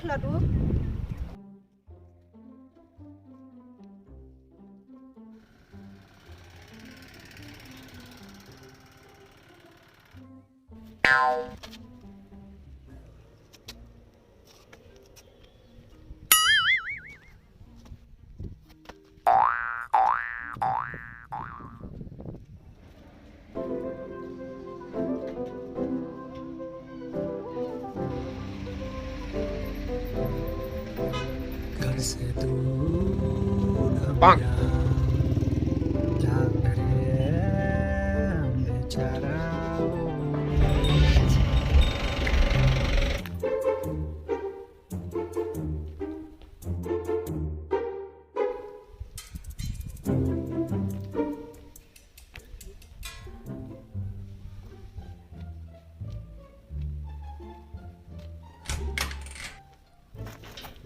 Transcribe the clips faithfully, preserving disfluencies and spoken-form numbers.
Khlad u. Bang.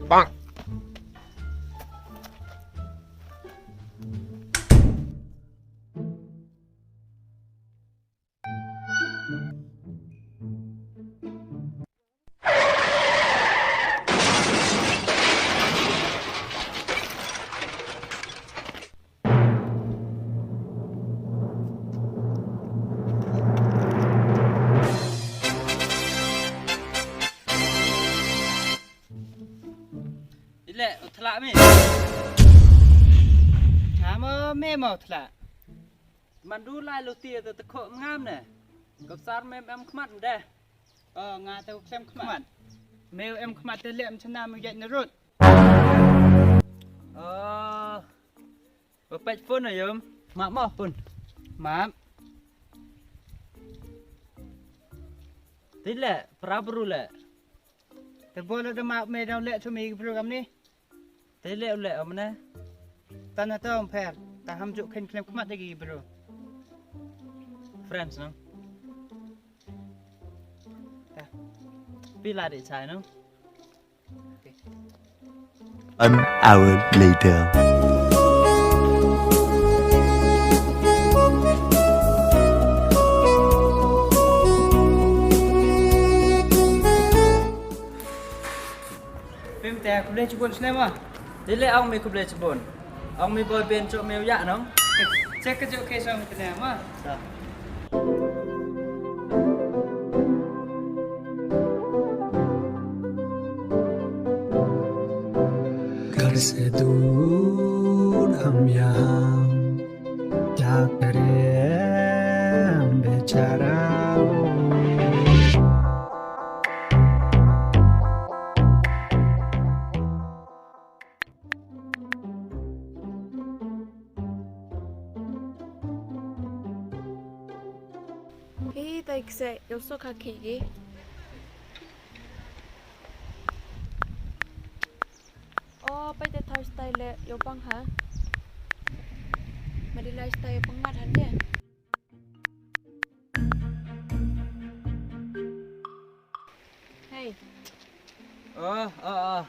Bang. Ile, u thla mi. Chamo me mo thla. Man du lai luti te te kho ngam ne. Kop sar me em khmat de. O, nga te klem khmat. Me em khmat te lem chana me yet ne rut. O. Ba peit phone na yom. Map mo phone. Map. Ti le, pra bru le. Te bol da map me dau le chu mi bru kam ni. Te le u le om ne. Tan na tong pher. Ta ham ju khen klem khmat de ki bru. Friends no. Ta. Pi la de chai no. One hour later. Pim te khublei chibun snem ma. Dile ong mi khublei chibun. Ong mi boy ben chok mi u ya nong. Check ka chok ke song te ma. Kar se dur am yahan, kya kare bechara. Hi, tai kse, yow sok ha ki ki. O, pai te Thursday le, yow pang ha. Ma di lai stai yow pang mat han de. Hey. Oh, oh, oh.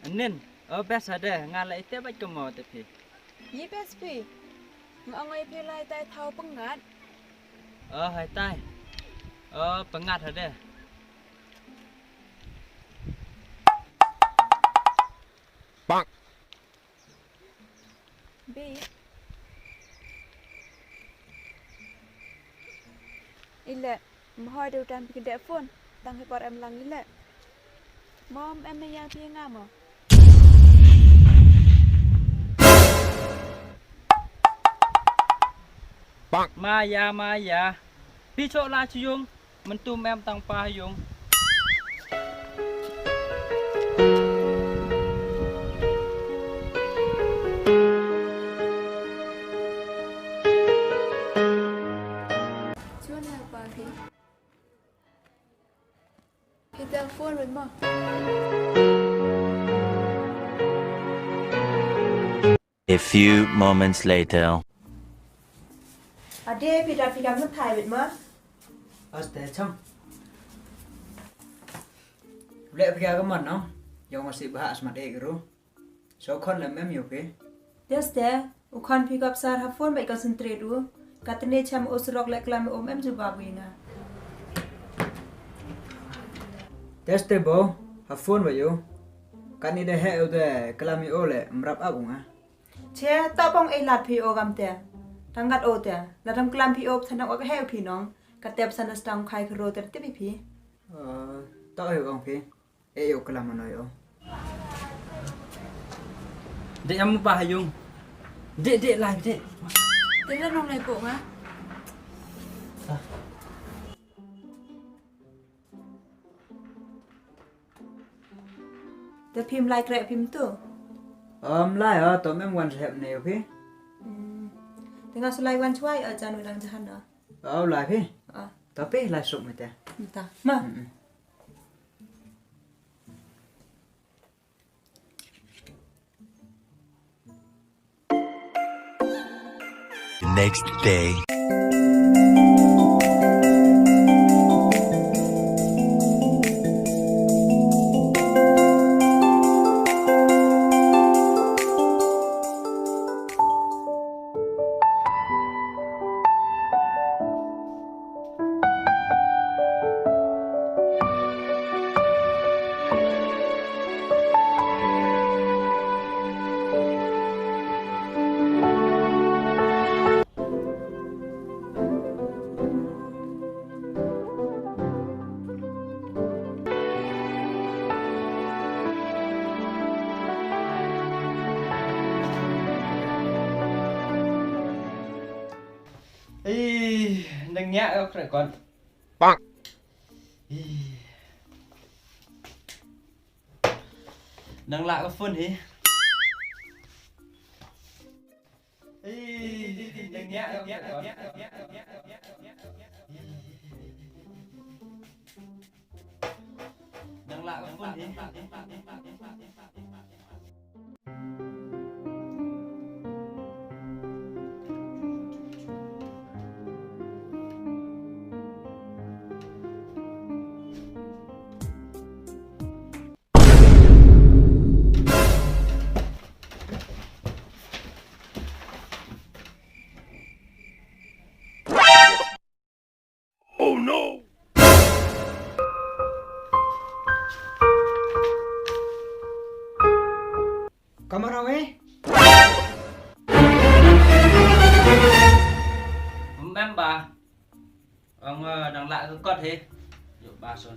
Anin, oh, best hade, nga la ite bait ko mo te phi. Ye best phi. Nga ong ai phi lai tai thau pangat. Oh, hai tai. Oh, pangat hade. Bang. Bi. Ile, mhoi de utan phi kede phone, tang hi por em lang ile. Mom, em na ya phi nga mo. Maya, Maya. Phi chok la chi yung. Mynta em tang pa yung. Chuan la pa phi. Phi telephone rin mo. A few moments later. Ade, phi da phi kam na thai bit ma. Aste cham. Le phi ka man no. Yong si bah smat ek ru. So khon lem em yo phi. Yes de. U khon phi kap sar ha phone bai concentrate u. Katne cham o surok le klam om em ju babu nga. Teste bo. Ha phone wa yo. Kani de he u de klam i o le mrap ap u nga. Che, ta bong e lat phi o kam te. Tang kat o te. La dam klam phi o thanak wa ka he u phi nong. Ka tep san stang khai khro te te phi phi. Eh, ta e ong phi. E yo klam ano yo. De am ba ha yung. De, de, lai, de. Te la nong lai po nga. Te phim lai kreh phim tu. Om lai, o, to mem wan rehep ne phi. Hmm. Te nga su lai wan chuai, o, jan u dang jahan, o. O, lai phi. O. To phi lai suk me te. Ta. Ma. Mm-mm. The next day. Ih, nang ngiah ka kreh kot. Ih. Nang lah ka phone hi. Ih, nang ngiah ka kreh kot. Nang lah ka phone hi. Oh no! Kamara we? Member. Ong, eh, nang lah ka kot hi. Yo, ba son.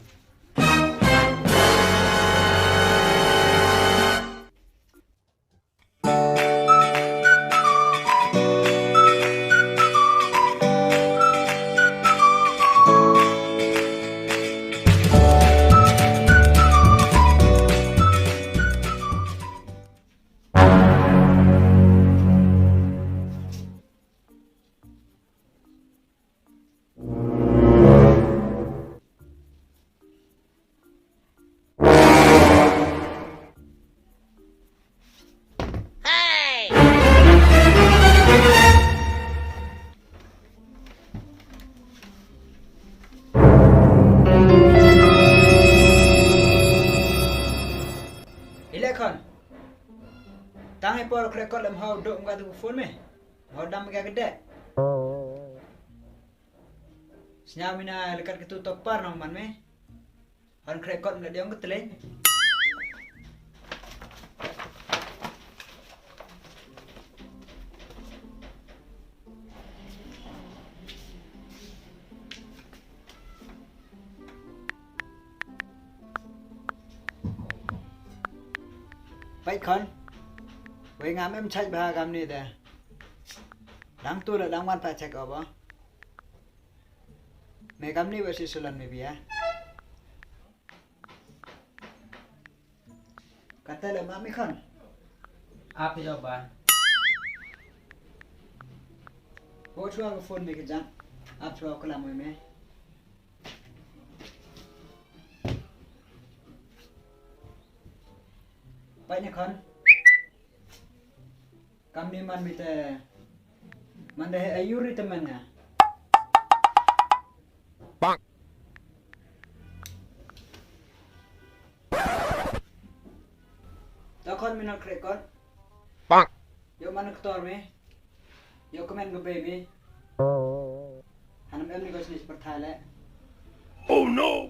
Ile khon. Tang e por kreh kot lem hau dok nga tu phone me. Hau dam ka kede. Sñiaw mi na lekat kitu topar nong man me. Han kreh kot mle diong ka tleng. Pait khon. Wei ngam em chait bha kamni te. Dang tu le dang wan pa check up o. Me kamni wa si sulan me bia. Kata le mami khon. Ap yo ba. Ho chwa ka phone me ka jang. Ap chwa ka lam me. Pai ne khon. Kamni man mi te. Man de he ayuri te man nga. Bang. Ta khon mi na kreh kot. Bang. Yo man ktor mi. Yo kmen ko baby. Hanam em ni ko sini seperti le. Oh no.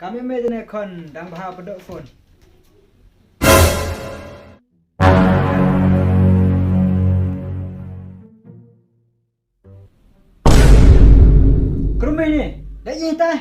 Kam i me dane khon dang bha padok phone. Krum me ni, da i ta.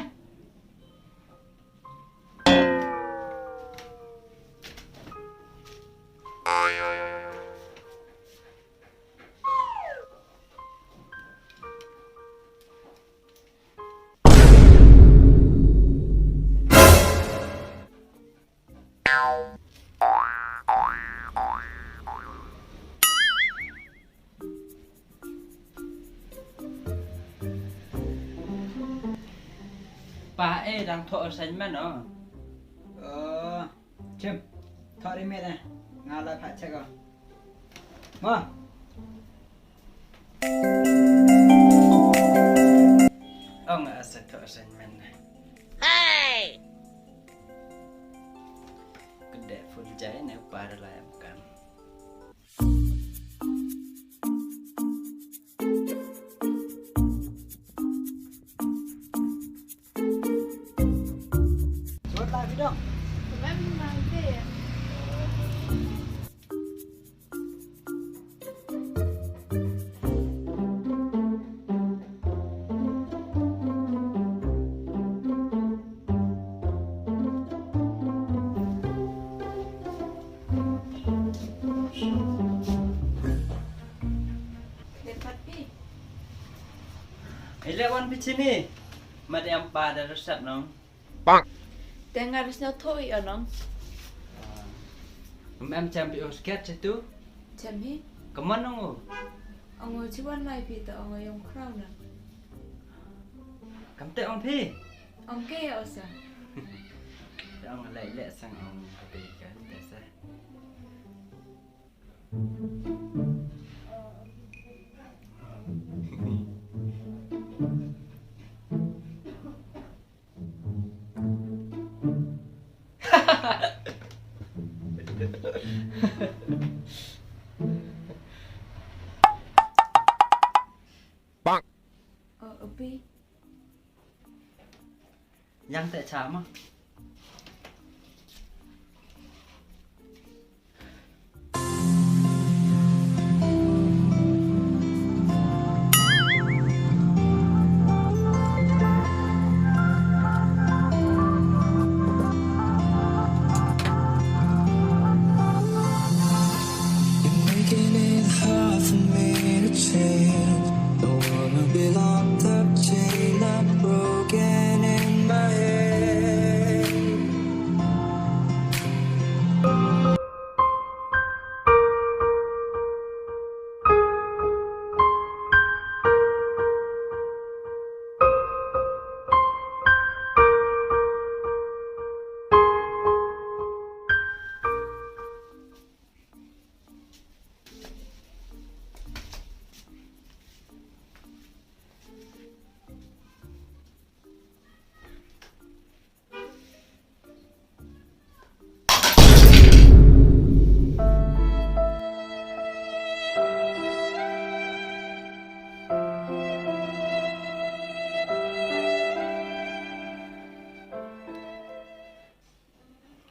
Pa e, dang thoh assignment o. O, chim. Thoh ri me ne. Nga la pha check o. Ma. Ong a sa thoh assignment ne. Hey! Kede phone jai ne pa da la em kam. Suat la bidang. Kemem nang te ya. Depat pi. Ile wan pi chini. Mat em pa da resap nong. Te nga da sñiaw thoh i o nong. Em em chem pi o sket che tu. Chem hi. Kaman nong o. Ong o chi wan lai pi ta ong o yong khraw na. Kam te ong phi. Ong ke ya o sa. Te ong lai le sang ong ka pe ka te sa. Bang. O, upi. Yang te cha ma. You're making it hard for me to change. Don't wanna be locked up, chained up, broken in my head.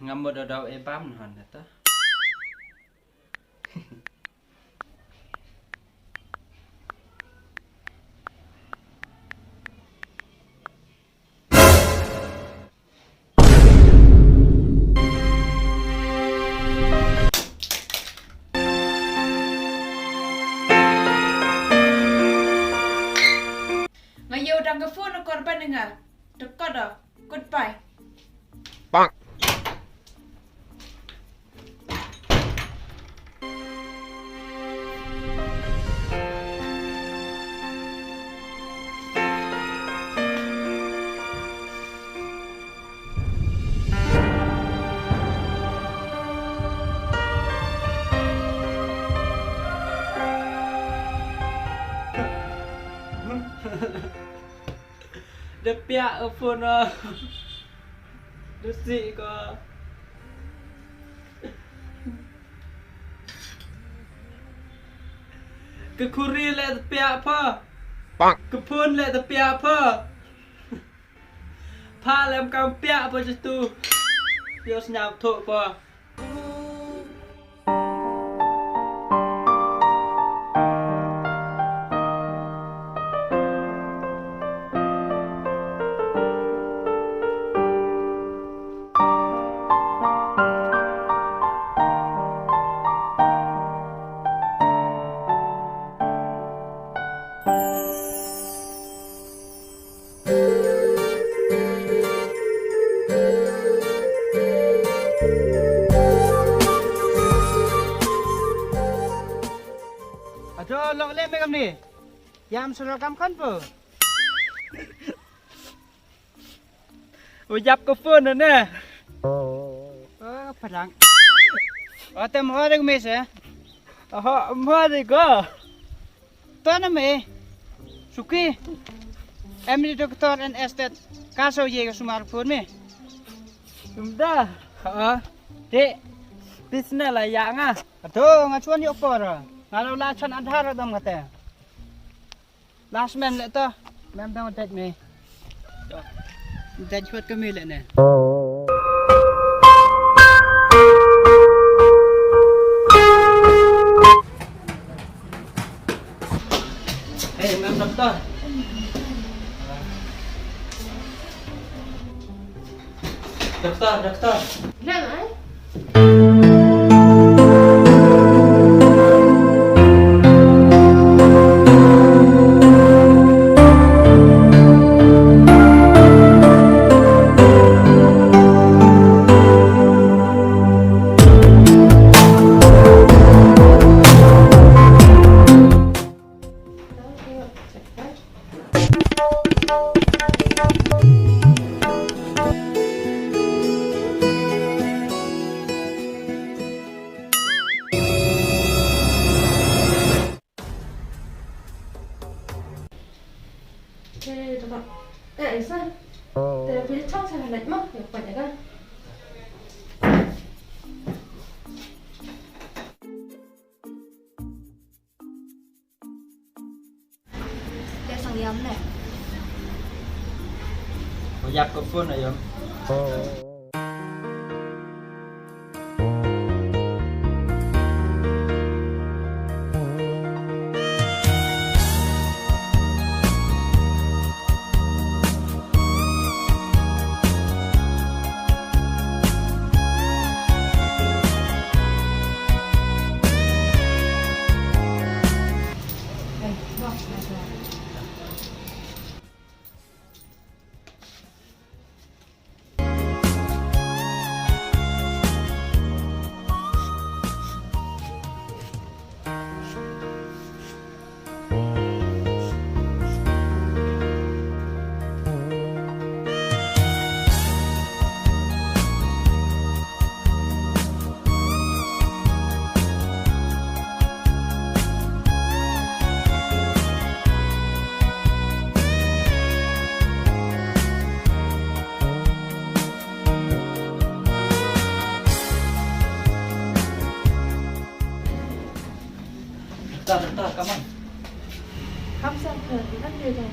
Ngam mo da daw e bam na hon da ta. Nga yoh dang ka phone na korban nga. Tekot da. Goodbye. Bang. Da piah ka phone o. Da sih ko. Ka khuri le da piah pha. Ka phone le da piah pha. Pha lem kam pia pa jitu. Yo sñiaw thoh pa. Ato, lok le me kamni. Yam sura kam khan po. U yap ko phone ne. Oh, phalang. O, te mo ding me se. Oho, mo ding ko. To na me. Suki. Em ni doctor and estet. Ka so ye ka sumar phone me. Sumda. Ha. Te. Business la ya nga. Ato, nga chuan yo por. Nga lo la chan Aadhaar dam kate. Last man le to. Mem dang dej me. Dej hot kami le ne. Hey, mem doctor. Doktor, doktor. Nang ai? Te, te, te, eh, isa. Te, pil chang sa na ma, ya pa ya ka. Te sang yam ne. O yap ko phone a yam. Doktor, doktor, come on. Come, sir, come, come here, doctor.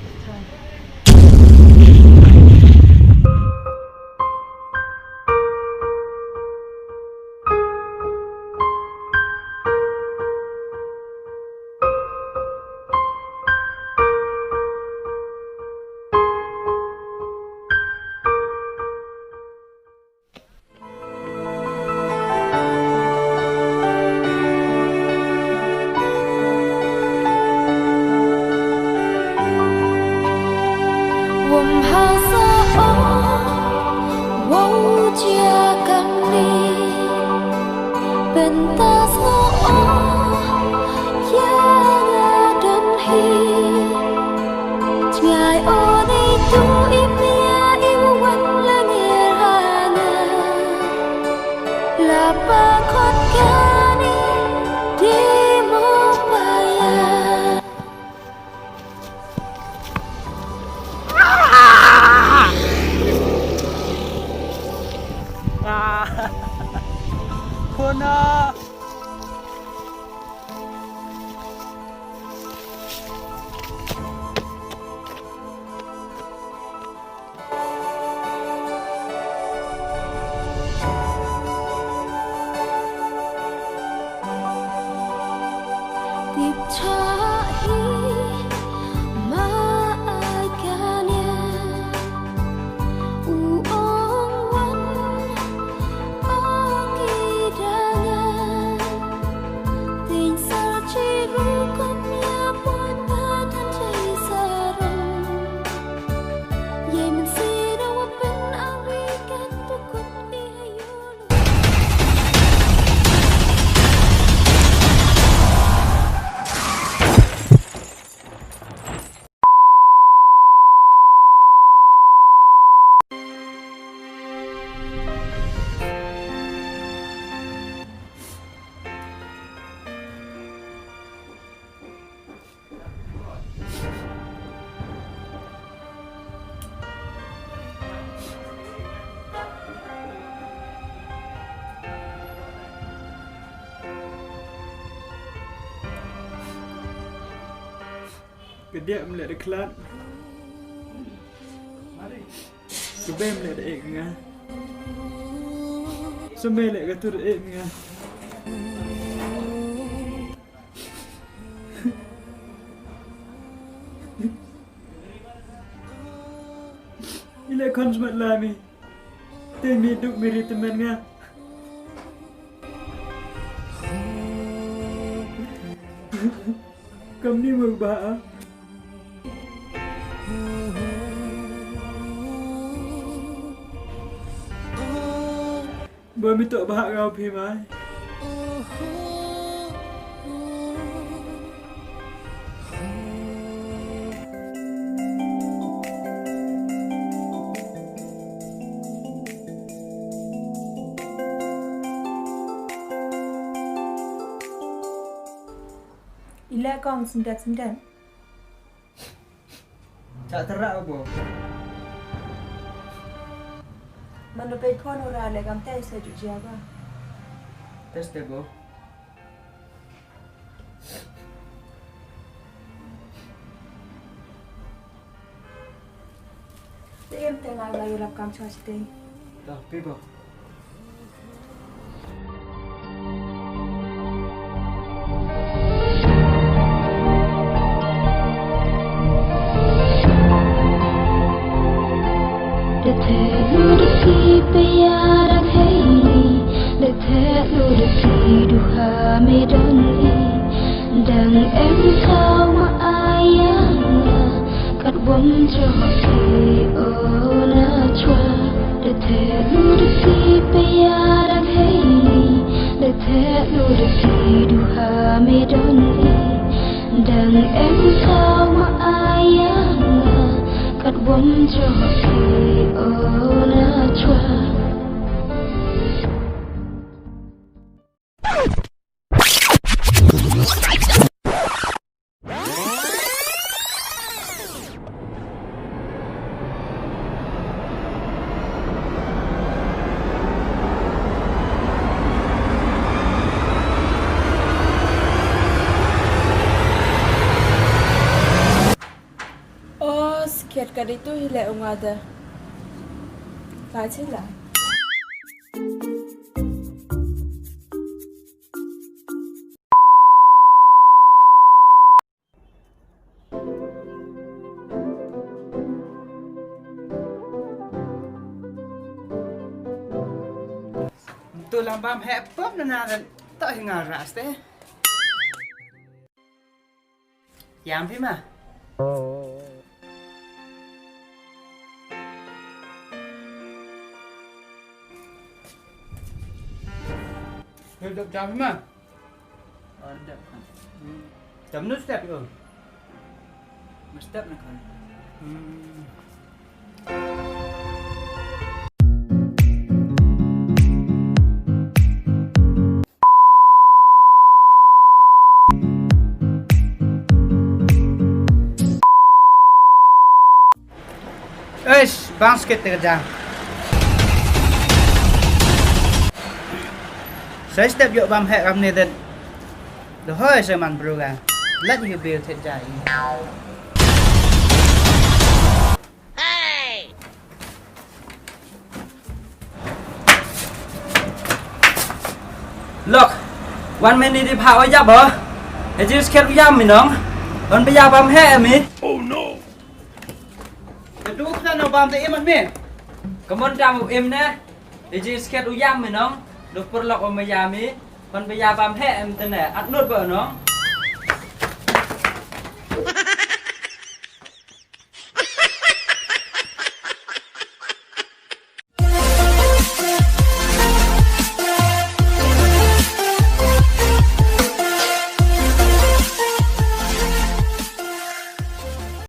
Cha hi ma ai ka nia u ong wan ong ki danga. Ting sar chi ru kom ya pon pa tan chi saran. Ye men si da wa pen a wi kan tu kut i ha yu. Ka diah mleh da khlad. Ka bei mleh da ek nga. Sa mei leh ka tur ek nga. I leh khon smat lai mi. Te mi duk mi ri temen nga. Kam ni mo ba a. Ba mi toh ba ha ka phi mai. I leh kong, syndet syndet. Chah tyrrah u bo. Man u peit phone u ra le kam te sa ju jia ba. Test de bo. Te em te nga la i rap kam chwa chiteng. Da, pi bo. Da theh nu da ki pia da theh ni, da theh nu da ki du ha me don i, dang em thaw ma aya. Kat wom chwa ki o na chwa, da theh nu da ki pia da theh ni, da theh nu da ki du ha me don i, dang em thaw ma aya. Kat wom chwa ki o na chwa. O, skhiat ka di tu hi le u nga da. Ka chi la. Tu lam bam heh pop na na dan. Toh hi nga ras te. Yam phi ma. Dep jam phi ma. Dep. Jam nu step yo. Ma step na khan. Eish, bang skit te ka jang. Sa step yoh bam heh kam ni den. Da hoi sa man bru ka. Let you build it jai. Lok, wan mini di pha wa jap ho. Hei jingskhiat u yam mi nong. Hon baya bam heh mi. Ka du khana no bam te im mi. Ka mon tam u im ne. Hei jingskhiat u yam mi nong. Du pyrlok u maya mi. Hon baya bam heh em te ne. At nut ba nong.